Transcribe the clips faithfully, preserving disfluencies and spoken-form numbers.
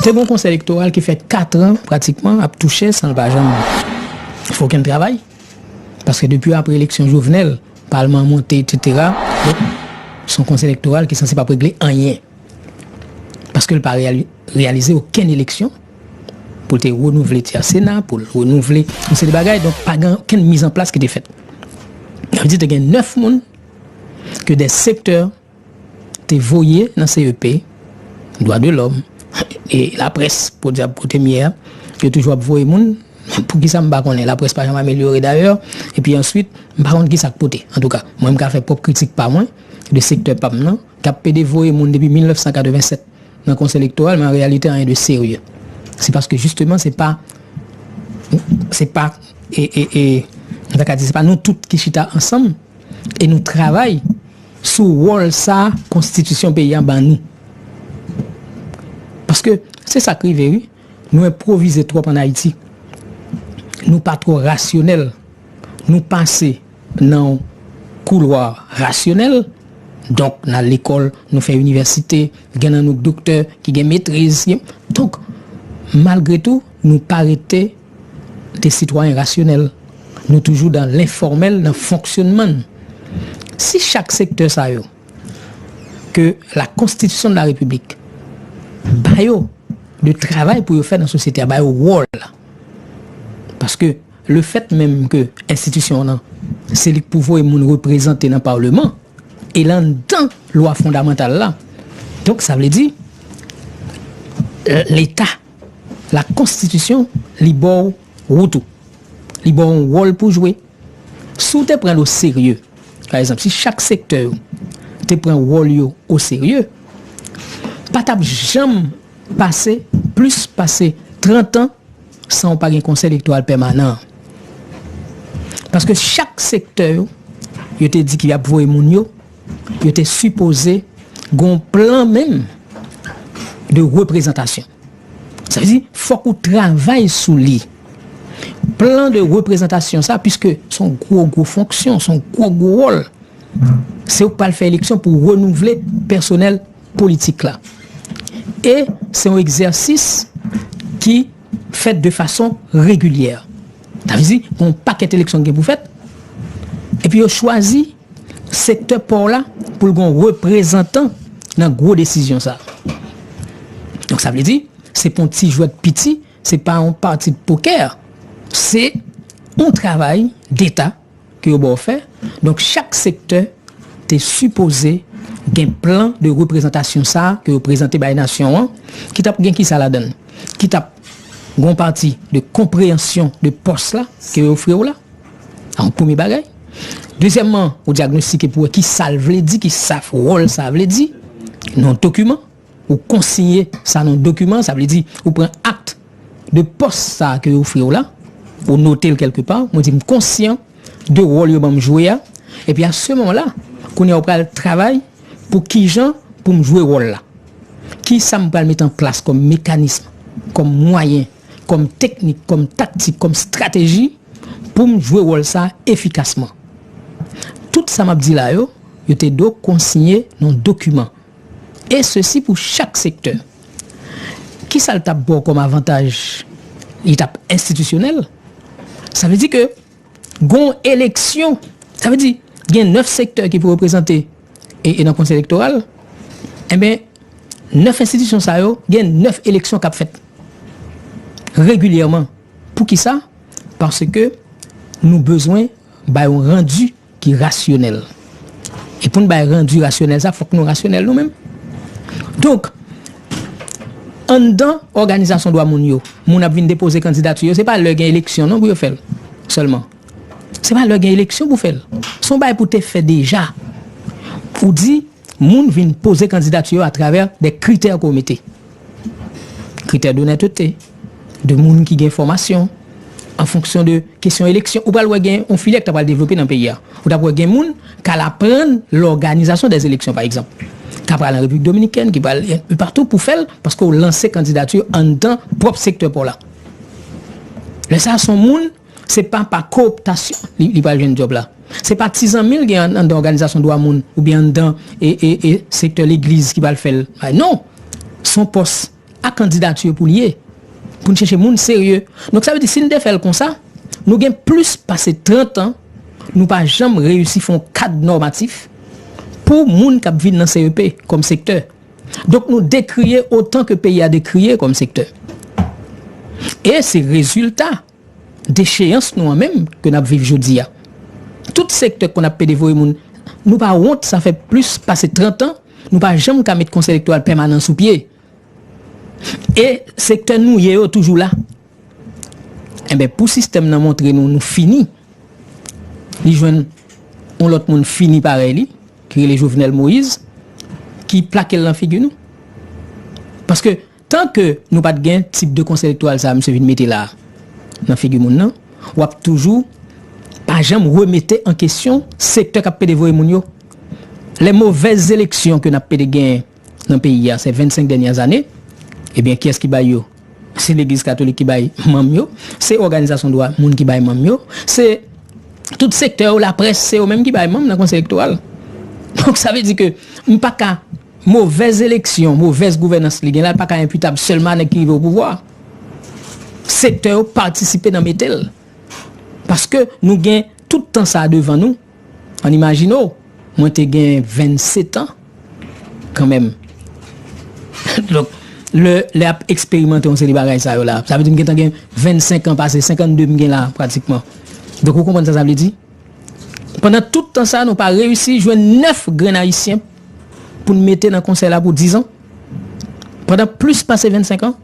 Te gen yon konsèy elektoral ki fè kat an, pratikman, ap touche san l pa janm fè okenn travay. Paske depi apre eleksyon Jovenel, palman an monte, etsetera. Donk, se yon konsèy elektoral ki sanse p ap regle anyen. Paske l pa reyali-, reyalize okenn eleksyon pou l te renouvle tya Sena, pou l renouvle yon seri de bagay. Donk, pa gen okenn mizanplas ki te fèt. Sa vle di, te gen nèf moun ke de sektè te voye nan C E P, dwa de lòm, e laprès, pou di ap kote m ye a, yo toujou ap voye moun. Poukisa m pa konnen, laprès pa janm amelyore dayè. Epi answit, m pa konn kisa k pote. Antouka, mwen m ka fè pwòp kritik pa mwen, de sektè pa m nan, k ap pede voye moun depi mil nèf san katreven sèt nan konsèy elektoral, men an reyalite, anyen de serye. Se paske jisteman, se pa, se pa, e, e, e, m ta ka di, se pa nou tout ki chita ansanm e nou travay sou wòl sa konstitisyon peyi a ban nou. Paske se sa k rive, wi. Nou enpwovize twòp ann Ayiti. Nou pa twò rasyonèl. Nou pase nan yon koulwa rasyonèl. Donk, n al lekòl, nou fè inivèsite, gen nan nou k doktè, ki gen metriz. Gen, donk, malgre tou, nou pa rete de sitwayen rasyonèl. Nou toujou dan lenfòmèl, nan fonksyonman n. Si chak sektè sa yo, ke la Constitution de la République ba yo de travay pou yo fè nan sosyete a, ba yo wòl. Paske lefèt menm ke enstitisyon an, se li k pou voye moun reprezante nan palman, e l anndan lwa fondamantal la. Donk, sa vle di, Leta, la Constitution, li ba w wout ou. Li ba w yon wòl pou jwe. Si w te pran l oserye, pa egzanp, si chak sektè yo te pran wòl yo oserye, pa t ap janm pase plis pase trant an san w pa gen konsèy elektoral pèmanan. Paske chak sektè yo, yo te di ke y ap voye moun yo, yo te sipoze gen yon plan menm de reprezantasyon. Sa vle di, fòk ou travay sou li. Plan de reprezantasyon sa, piske se yon gwo, gwo fonksyon, se yon gwo, gwo wòl. Se ou k pral fè eleksyon pou renouvle pèsonèl politik la. E se yon egzèsis ki fèt de fason regilyè. Sa vle di, gen yon pakèt eleksyon ki gen pou fèt, epi yo chwazi sektè pa w la pou l gen yon reprezantan nan gwo desizyon sa. Donk, sa vle di, se pa yon ti jwèt piti, se pa yon pati de pokè, se yon travay deta ke yo ba w fè. Donk, chak sektè te sipoze gen plan de reprezantasyon sa a ke yo prezante bay nasyon an, ki t ap gen kisa ladan l, ki t ap gen yon pati de konpreyansyon de pòs la ke yo ofri w la. Yon premye bagay. Dezyèmman, ou dyagnostike pou wè kisa l vle di, kisa wòl sa vle di. Nan yon dokiman, ou konsiye sa nan yon dokiman, sa vle di, ou pran akt de pòs sa ke yo ofri w la, ou note l kèlke pa, mwen di m konsyan de wòl yo ban m jwe a, epi a se moman la, kounye a ou pral travay pou kijan pou m jwe wòl la. Kisa m pral mete an plas kòm mekanism, kòm mwayen, kòm teknik, kòm taktik, kòm estrateji pou m jwe wòl sa efikasman. Tout sa m ap di la yo, yo te dwe konsiye nan yon dokiman. E sesi pou chak sektè. Kisa l t ap ba w kòm avantaj? Li t ap enstitisyonèl. Sa vle di ke gen yon eleksyon, sa vle di gen nèf sektè ki pou reprezante e, e nan konsèy elektoral. Enben, nèf enstitisyon sa yo, gen nèf eleksyon k ap fèt regilyèman. Poukisa? Paske nou bezwen bay yon randi ki rasyonèl. E pou n bay randi rasyonèl sa, fòk nou rasyonèl nou menm. Donk, anndan òganizasyon dwa moun yo, moun ap vin depoze kandidati yo, se pa lè gen eleksyon non pou yo fè l sèlman. Se pa lè gen eleksyon pou fè l. Se yon bagay pou te fè deja. Ou di, moun vin poze kandidati yo atravè de kritè ke w mete. Kritè d'onètete, de moun ki gen fòmasyon, an fonksyon de kesyon eleksyon. Ou pral wè gen yon filyè ki ta pral devlope nan peyi a. Ou t ap wè gen moun k al aprann lòganizasyon dèzeleksyon, pa egzanp. K ap pral an Repiblik Dominikèn, ki pral, e, patou pou fè l, paske w lanse kandidati anndan pwòp sektè pa w la. Lè sa a, se yon moun, se pa pa kooptasyon li, li pral jwenn djòb la. Se pa ti zanmi l gen an-, anndan òganizasyon dwa moun oubyen anndan, e, e, e, sektè legliz ki pral fè l. Ay, non! Se yon pòs a kandidati yo pou l ye, pou n chèche moun serye. Donk, sa vle di, si n te fè l konsa, nou gen plis pase trant an, nou pa janm reyisi fè yon kad nòmatif pou moun k ap vin nan C E P kòm sektè. Donk, nou dekriye otan ke peyi a dekriye kòm sektè. E se rezilta decheyans nou an menm ke n ap viv jodi a. Tout sektè k konn ap pede voye moun, nou pa wont, sa fè plis pase trant an, nou pa janm ka met konsèy elektoral pèmanan sou pye. E sektè nou ye yo toujou la. Enben, pou sistèm nan montre nou, nou fini, li jwenn yon lòt moun fini parèy li, ki rele Jovenel Moïse, ki plake l nan figi nou. Paske, tan ke nou pa t gen tip de konsèy elektoral sa a, misye vin mete la a, nan figi moun nan, w ap toujou pa janm remete an kesyon sektè k ap pede voye moun yo. Les mauvaises élections ke n ap pede genyen nan peyi a, ces vingt-cinq dernières années, ebyen, kiyès ki bay yo? Se legliz katolik ki bay manm yo, se òganizasyon dwa moun ki bay manm yo, se tout sektè yo, laprès, se yo menm ki bay manm nan konsèy elektoral. Donk, sa vle di ke m pa ka, movèz eleksyon, movèz gouvènans li gen la, pa ka enpitab sèlman a nèg ki rive o pouvwa. Sektè yo patisipe nan mete l. Paske nou gen tout tan sa a devan nou. Ann imajine w, mwen te gen vennsetan kanmenm. Donk, lè, lè ap eksperimante yon seri bagay sa yo la, sa vle di m gentan gen vennsenk an pase, senkannde m gen la pratikman. Donk, ou konprann sa sa vle di? Pandan tout tan sa, nou pa reyisi jwenn nèf grenn Ayisyen pou n mete nan konsèy la pou diz an. Pandan plis pase vennsenk an,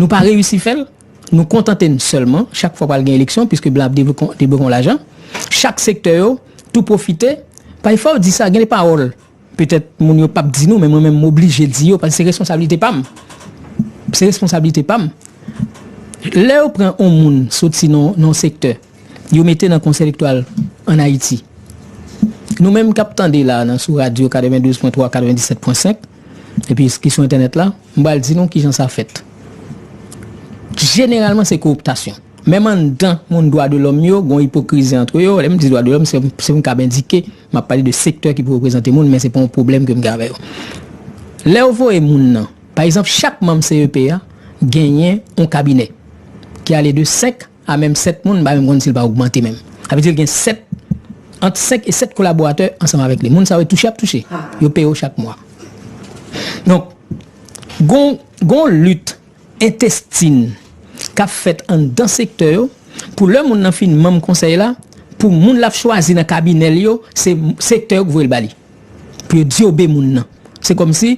nou pa reyisi fè l. Nou kontante n sèlman, chak fwa pral gen eleksyon, piske blan ap debloke, debloke yon lajan, chak sektè yo tou pwofite, pa fò w di sa, gen de pawòl, petèt moun yo p ap di nou, men mwen menm m oblije di yo, paske se responsablite pa m. Se responsablite pa m. Lè yo pran yon moun soti nan, nan yon sektè, yo mete nan Konsèy Elektoral ann Ayiti. Nou menm k ap tande la nan sou radyo katrevendouz pwen twa, katrevenndisèt pwen senk, epi ki sou entènèt la, m pral di nou kijan sa fèt. Jeneralman, se kowoptasyon. Menm anndan moun dwa de lòm yo, gon ipokrizi antre yo. Lè m di dwa de lòm, se, se m k ap endike, m ap pale de sektè ki pou reprezante moun, men se pa yon pwoblèm ke m gen avè yo. Lè yo voye moun nan, pa egzanp, chak manm C E P a genyen yon kabinè ki ale de senk a menm sèt moun, m pa menm konn si l pa ogmante menm. Sa vle di l gen sèt, ant senk e sèt kolaboratè ansanm avèk li. Moun sa yo touche y ap touche. Yo peye yo chak mwa. Donk, gon, gon lit entestin k ap fèt anndan sektè yo, pou lè moun nan fin manm konsèy la, pou moun l ap chwazi nan kabinè l yo, se sektè yo k voye l ba li. Pou yo dyobe moun nan. Se kòmsi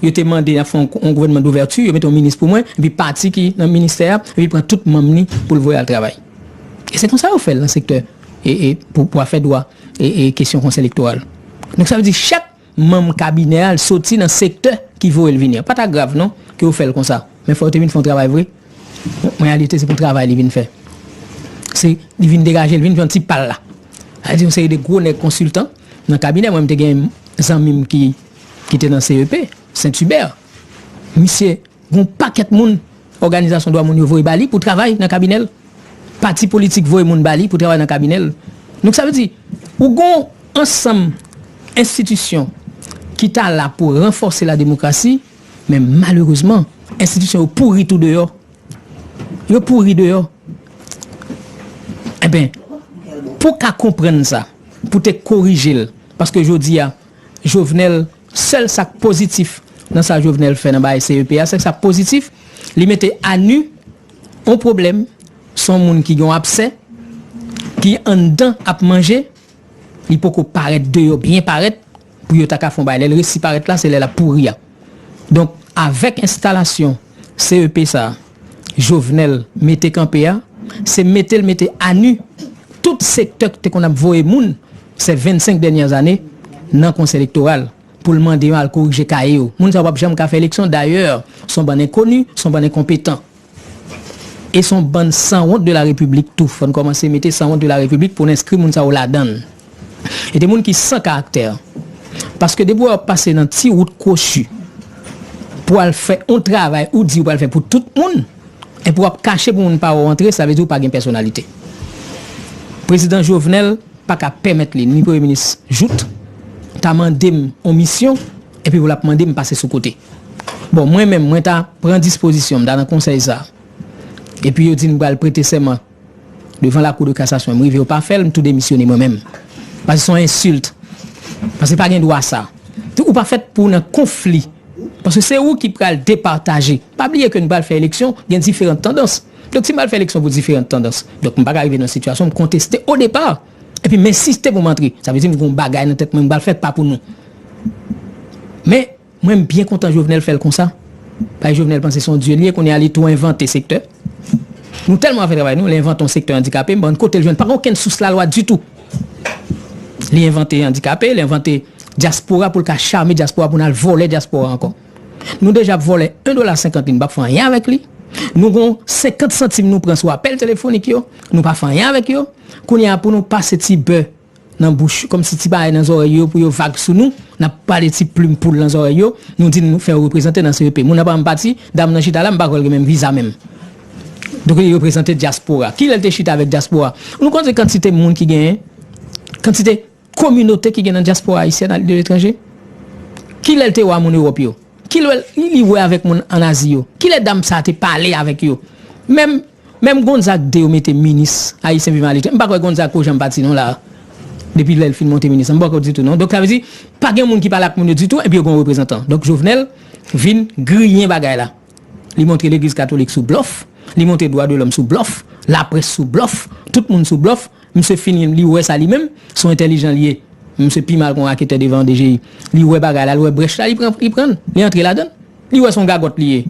yo te mande y ap fè yon, yon gouvènman douvèti, yo mete yon minis pou mwen, epi pati ki nan ministè a, epi pran tout manm li pou l voye al travay. E se konsa yo fè l nan sektè, e, e, pou, pou afè dwa, e, e kesyon konsèy elektoral. Donk, sa vle di chak manm kabinè a, l soti nan sektè ki voye l vini an. Pa ta grav non, ke yo fè l konsa. Men fò yo te vin fè yon travay vre. An reyalite, se pa yon travay li vin fè. Se, li vin degaje, li vin fè yon ti pa l la. Sa vle di yon seri de gwo nèg konsiltan nan kabinè. Mwen, m te gen zanmi m ki, ki te nan C E P, Saint-Hubert. Misye, gon pakèt moun, òganizasyon dwa moun yo voye ba li pou travay nan kabinè l. Pati politik voye moun ba li pou travay nan kabinè l. Donk, sa vle di, ou gon ansanm enstitisyon ki ta la pou ranfòse la demokrasi, men malerezman, enstitisyon yo pouri tou deyò. Yo pouri deyò. Enben, pou ka konprann sa, pou te korije l, paske jodi a, Jovenel, sèl sa k pozitif nan sa Jovenel fè nan bagay C E P a, sèl sa k pozitif, li mete a nu yon pwoblèm, se yon moun ki gen yon absè, ki anndan ap manje, li poko parèt deyò, byen parèt, pou yo ta ka fè yon bagay. Lè l resi parèt la, se lè l ap pouri a. Donk, avèk enstalasyon C E P sa a, Jovenel mete kanpe a, se mete l mete a nu tout sektè ki te konn ap voye moun, ces vingt-cinq dernières années, nan Konsèy Elektoral, pou l mande yo al korije kaye yo. Moun sa yo p ap janm ka fè eleksyon, dayè, se yon bann enkoni, se yon bann enkonpetan. E se yon bann sanwont de la repiblik tou. Fò n kòmanse mete sanwont de la repiblik pou n enskri moun sa yo ladan l. E de moun ki san karaktè. Paske depi w ap pase nan ti wout kwochi pou al fè yon travay ou di ou pral fè pou tout moun, epi w ap kache pou moun pa wè w antre, sa vle di ou pa gen pèsonalite. Prezidan Jovenel pa ka pèmèt li, ni premye minis Jouthe, ta mande m yon misyon, epi pou l ap mande m pase sou kote. Bon, mwen menm, mwen ta pran dispozisyon, m ta nan konsèy sa. Epi yo di m pral prete sèman devan lakou de kasasyon, m rive yo pa fè l, m tou demisyone mwen menm. Paske se yon ensilt. Paske pa gen dwa sa. Tou, ou pa fèt pou w nan konfli. Paske se ou ki pral depataje. Pa bliye ke nou pral fè eleksyon, gen diferan tandans. Donk, si m pral fè eleksyon pou diferan tandans, donk, m pa ka rive nan sitiyasyon, m konteste o depa. Epi m ensiste pou m antre. Sa vle di m gen yon bagay nan tèt mwen, m pral fè pa pou nou. Men, mwen, m byen kontan Jovenel fè l konsa. Paske Jovenel panse se yon dye li ye, kounye a li tou envante sektè. Nou tèlman ap fè travay nou, li envante yon sektè andikape, m pa konn kote l jwenn, pa gen okenn sous lalwa ditou. Li envante andikape, li envante dyaspora pou l ka chame dyaspora, pou n al vòlè dyaspora ankò. Nou deja ap vòlè yon dola senkant li, nou p ap fè anyen avèk li. Nou gon senkant santim nou pran sou apèl telefonik yo, nou pa fè anyen avèk yo. Kounye a pou nou pase ti bè nan bouch, kòmsi ti bagay nan zòrèy yo pou yo vag sou nou, n ap pale ti plim poul nan zòrèy yo, nou di nou fè yo reprezante nan C E P. Moun nan pa menm pati, dam nan chita la, m pa kwè l gen menm viza menm. Donk li reprezante dyaspora. Kilè l te chita avèk dyaspora? Nou konn kantite moun ki genyen, kantite kominote ki gen nan dyaspora ayisyèn de letranje? Kilè l te wè moun Ewòp yo? Kilè li, li wè avèk moun ann Azi yo? Kilè dam sa a te pale avèk yo? Menm, menm Gonzague de yo mete minis ayisyen vivan aletranje. M pa kwè Gonzague ko janm pati non la. Depi lè l fin monte minis, m pa kwè ditou non. Donk sa vle di, pa gen moun ki pale ak moun yo ditou, epi yo gen yon reprezantan. Donk Jovenel vin griyen bagay la. Li montre legliz katolik sou blòf, li montre dwa de lòm sou blòf, laprès sou blòf, tout moun sou blòf. Misye fini, li wè sa li menm, se yon entèlijan li ye. Misye pi mal ke yon raketè devan D G I. Li wè bagay la, li wè brèch la, li pran, li pran l, li antre ladan l. Li wè se yon gagòt li ye.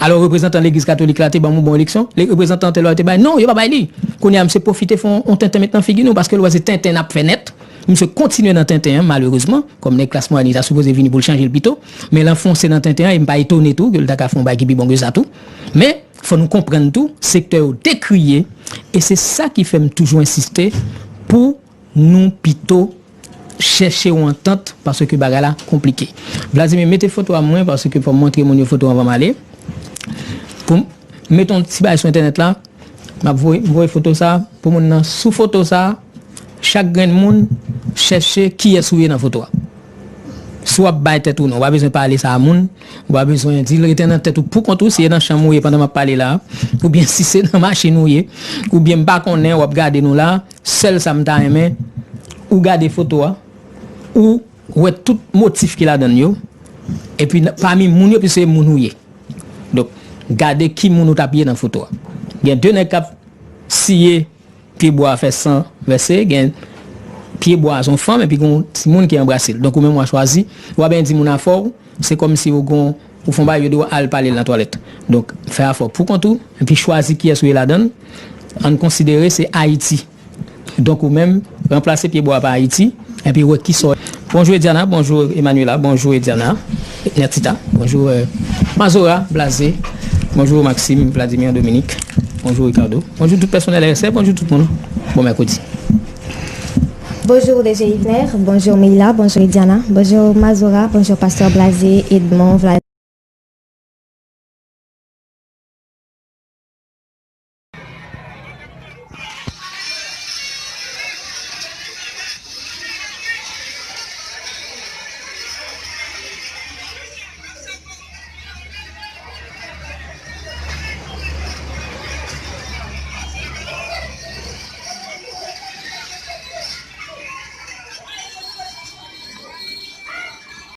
Alò, reprezantan legliz katolik la te ban m yon bon eleksyon, le reprezantan antèryè te bay, non, yo pa bay li. Kounye a, misye pwofite fè yon, yon tenten met nan figi nou, paske l wè se tenten n ap fè nèt. Misye kontinye nan tenten an, malerezman, kòm nèg klas mwayèn, li ta sipoze vini pou l chanje l pito, men l anfonse nan tenten an, e m pa etone tou ke l ta ka fè yon bagay ki pi bon ke sa tou. Men, fò nou konprann tou, sektè yo dekriye, e se sa ki fè m toujou ensiste pou nou pito chèche yon antant, paske bagay la konplike. Vladimir, mete foto a mwen, paske fò m montre moun yo foto anvan m ale. Pou m mete yon ti bagay sou entènèt la, m ap voye, voye foto sa pou moun nan. Sou foto sa, chak grenn moun chèche kiyès ou ye nan foto a. Si w ap bay tèt ou non, ou pa bezwen pale sa a moun, ou pa bezwen di l, rete nan tèt ou pou kont ou, si se nan chanm ou ye pandan m ap pale la, oubyen si se nan machin ou ye, oubyen m pa konnen, w ap gade nou la, sèl sa m ta renmen, ou gade foto a, ou wè tout motif ki ladan l yo, epi pami moun yo, piske se moun ou ye. Donk, gade ki moun ou t ap ye nan foto a. Gen de nèg k ap siye pyebwa a fè san vèse, gen pyebwa a se yon fanm, epi gen yon timoun ki anbrase l. Donk, ou menm w a chwazi, ou pa bezwen di moun afè w, se kòmsi ou gon, ou fè yon bagay, yo di w al pale l nan twalèt. Donk, fè afè w pou kont ou, epi chwazi kiyès ou ye ladan l. Ann konsidere se Ayiti. Donk, ou menm, ranplase pyebwa a pa Ayiti, epi wè kisa w. Bonjou Ediana, bonjou Emanuela, bonjou Ediana, Nertita, bonjou, euh, Mazora, Blaze, bonjou Maxime, Vladimir, Dominique, bonjou Ricardo, bonjou tout pèsonèl R S F, bonjou tout moun. Bon mèkredi. Bonjou D J Yvner, bonjou Meila, bonjou Ediana, bonjou Mazora, bonjou Pastè Blaze, Edmond, Vladimir.